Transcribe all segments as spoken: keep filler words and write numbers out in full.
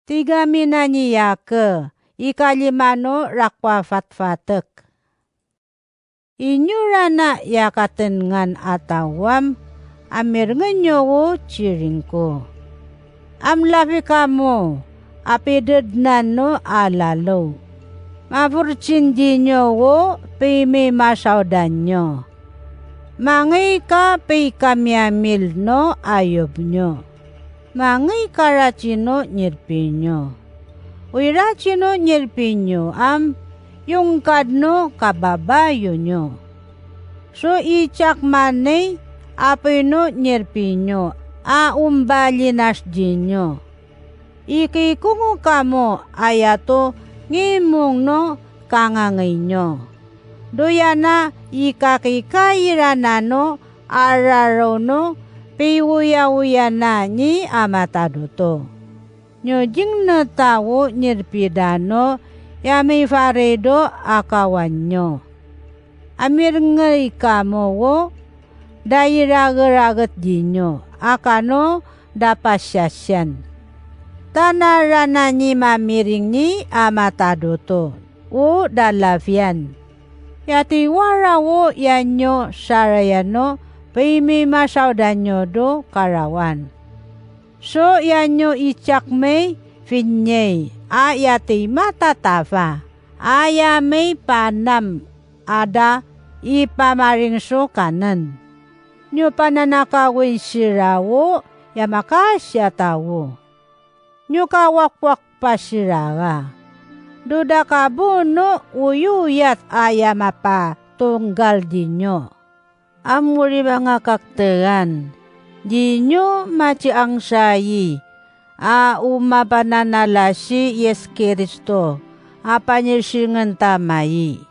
Tiga mina nyiyak ke, ikaliman o rakwa fatfatek. Inyuran ayak atịññan ata uwam, amirñiñ nyowo ciring ko. Amlafika mo, apididnan o alalou. Mafụt cin dinyowo, pimi masaudan nyo. Mañi ka pika miamil no ayop nyo. Mañi kara cin o nyirpi nyo. Uira cin o nyirpi nyo am, yung kad no kababa yu nyo. Su icak mani apin o nyirpi nyo, a umba linas dinyo. Ikikuñuka mo ayat o ñimuñ no kañañi nyo. Duyana ikakika irana no ararau no piuyauya na ñi amatadot o. Nyo jiñ neta wo nyirpida no yami farido akawan nyo. Amirñika mo wo da irageraget dinyo, aka no da pasiasian. Tana rana ñi mamiriñ ñi amatadot o, wo da lafian. Yatiwara wo yanyo saraya no pimi masaudan nyo do karawan. So yanyo icak mei finyei, a yati mata tafa, a yamei panam ada ipamariñ so kanen. Nyo pananaka win sira wo, yamakasiata wo. Nyo kawakwak pasira gha. Duda kabun no uyuyat a yamapa tunggal dinyo. Amuri mangakak tegan, dinyo maciañ sai, a umapananala si Yes Kiristo, a panyir singenta mai.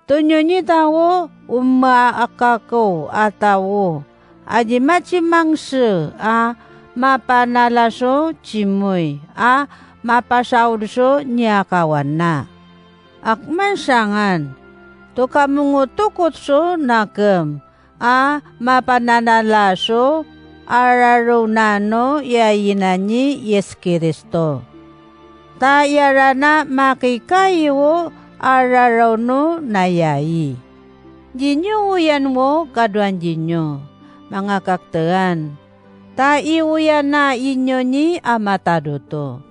Tunyo nyita wo, uma akako ata wo, aji macimañ si, a mapanala so cimui, a mapasaud so nyiakawan na. Ak mansangan, tuka mungutukut so nakem, a mapananala so ararau na no yaina ñi Yes Kiristo. Ta yarana makikai wo ararau no nayai. Dinyo uyan wo kaduan dinyo, mangakak tegan. Ta iuyana inyo ñi amatadot o.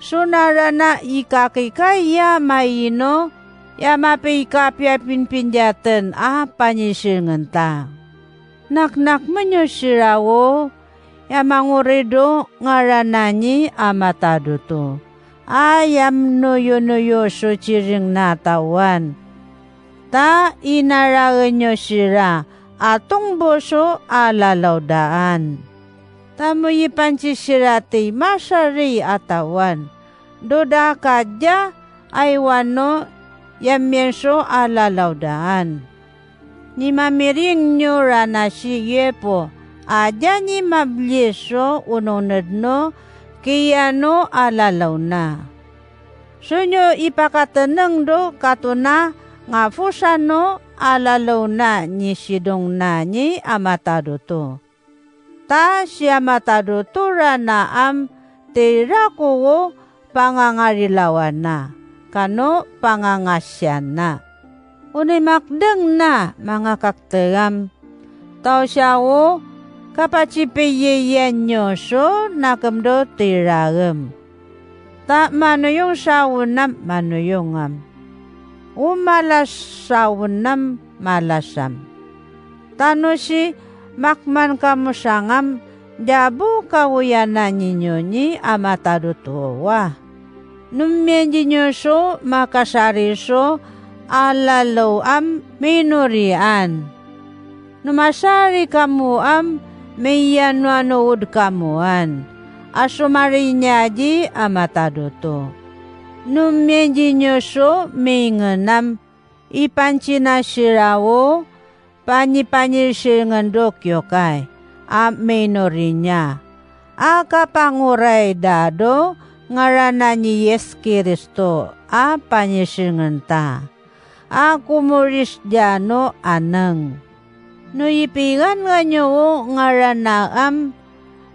Sunarana ikakikai ya mai no, yamapi ikapia pinpindiaten a panyisingenta. Naknak menyo sira wo, yamañuri do ngarana ñi amatadot o. A yamnuyu nuyu so ciriñ na tawan. Ta inara enyo sira, atungbo so alalou daan. Tamu ipanci sira ti masari atawan. Duda kaja aiwan no yamien so alalou daan. Ñi mamiriñ nyo rana si yepo, aja ñi mabli so ununed no, kiyan no alalou na. Sunyo ipakateneng do katuna ñafusan no alalou na ñi siduñ na ñi amatadot o. Ta si amatadot o rana am tira ko wo pangañarilawana, kano pangañasiana. Unimak deñ na mangakak tegam. Tausia wo kapacipeyeian nyo so nakem do tiragem. Ta manuyuñ saunam manuyuñam. Umalas saunam malasam. Tanu si makman kamusañam, jabu kauyana ñi nyo ñi amatadot o wa. Nummien dinyo so makasari so alalou am minurian. Numasari kamu am miyanuan uwud kamuan. Asumari ñaji amatadot o. Nummien dinyo so mingenam ipanci na sira wo, panyi panyi singen do kiokai, a minurinya. A kapangurai da do ngarana ñi Yes Kiristo, a panyi singenta. A kumuris ja no aneñ. Nu ipigan ña nyo wo ngarana am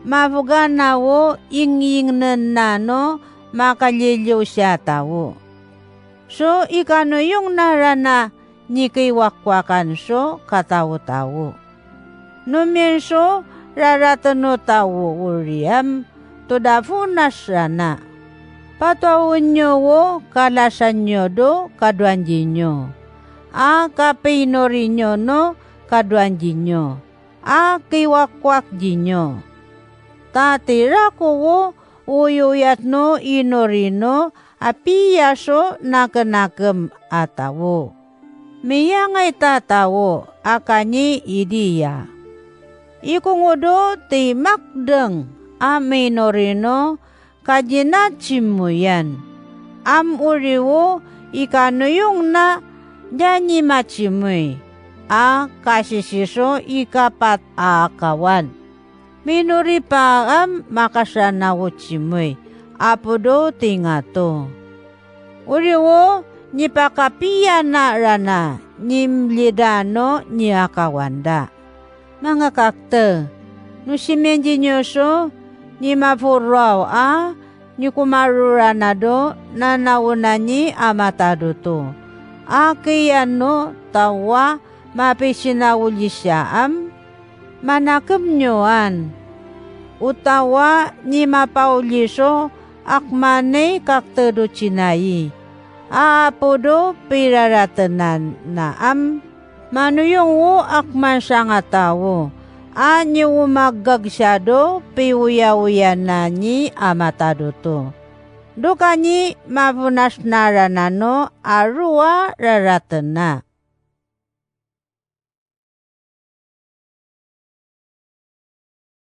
mabugana wo iñiñ ne nna no ma kalili usia ata wo. So ikanuyuñ na rana ñikiwakwakan so katautawo. Numien so raratnutawo uri am tuda funas rana. Patuau nyo wo kalasa nyo do kaduan jinyo. A kapeinori nyo no kaduan jinyo. A kiwakwak jinyo. Tatirak uwo uyuyat no inori no apia so nakenakem atawo. Miyaña ita atawo akanyi idia. Ikuñudo ti makdeñ am inori no kajinat cimuyan. Am uriwo ikanuyuñ na ja nyima cimui. A kasisi so ikapat a akawan. Minuri pa am makasana wo cimui. Apudo tingato. Uriwo nyipakapiana rana nyimlida no nyiakawanda. Mangakakte. Nusimen jinyo so nyimafurau a nyikumaru rana do nanauna nyi amatadutu. A kiyan no tawa mapisinau lisia am manakem nyoan. Utawa nyimapau liso akmanei kaktedu cinai. A apudo piraratnan na am manuyuñ wo akman sañatawo. A nyiwuma gagsia do piuyauyana nyi amatadutu. Dukanyi mafunasna rana no arua raratna.